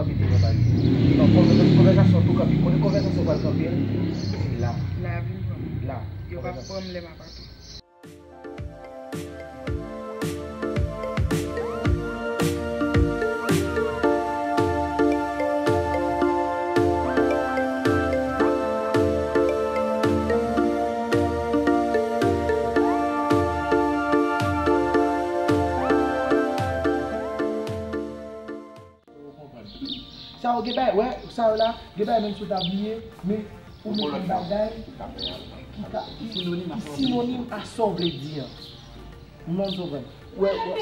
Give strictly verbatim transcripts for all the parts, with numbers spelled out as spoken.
Kanpe devan bagay. Non, konvè-, konvèsasyon tou kanpe. Kote konvèsasyon pral kanpe an, se la. La, vin pran m. La. Yo p ap pran m lè m ap antre. Sa yo gen bagay, wè, sa yo la, gen bagay menm si w ta bliye, men ou mete bagay ki ka, ki, ki sinonim a sa w vle di an. Ou konprann sa w vle di? Wè, wè,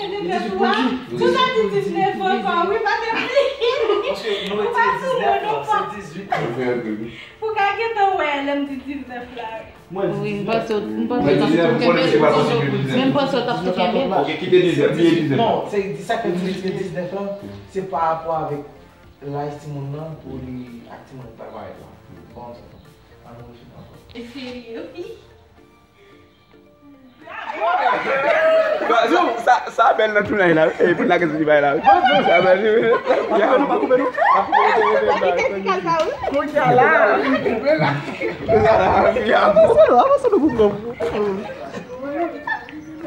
diznèf an, wi, pa te pli. Paske nou retire diznèf lan, se dizuit. Ou ka gentan wè lè m di diznèf la, wi. Wi, m panse w, m panse w t ap tou kenbe. Men m panse w t ap tou kenbe. Ok, kite diznèf, bliye diznèf. Non, se di sa ke m di diznèf lan, se pa rapò avèk laj timoun nan pou li ak timoun ki pa parèt la. Bon, ann refini ankò. E serye, wi. Sa, sa bèl nan tounay la, wi. E, pou n lage sou ti bagay la, wi. Sa bèl, wi. Pa koupe nou, pa koupe nou. Pa koupe nou, pa koupe nou. Kounye a la. Koupe la. Avanse nou, avanse nou pou pran.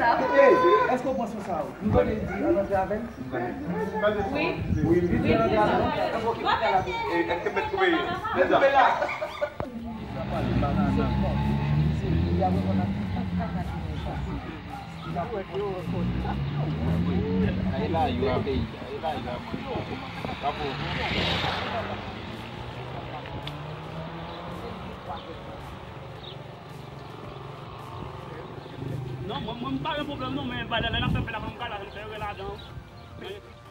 Èske w pran sou sa, wi? Nou konnen di ann antre avè l? Wi. Wi, wi, wi, ann antre avè l. Èske mèt koupe? Koupe la. Non, mwen, mwen, m pa gen pwoblèm non, men bagay la, lè n ap fè fè la, fò m ka la, fè rè ladan.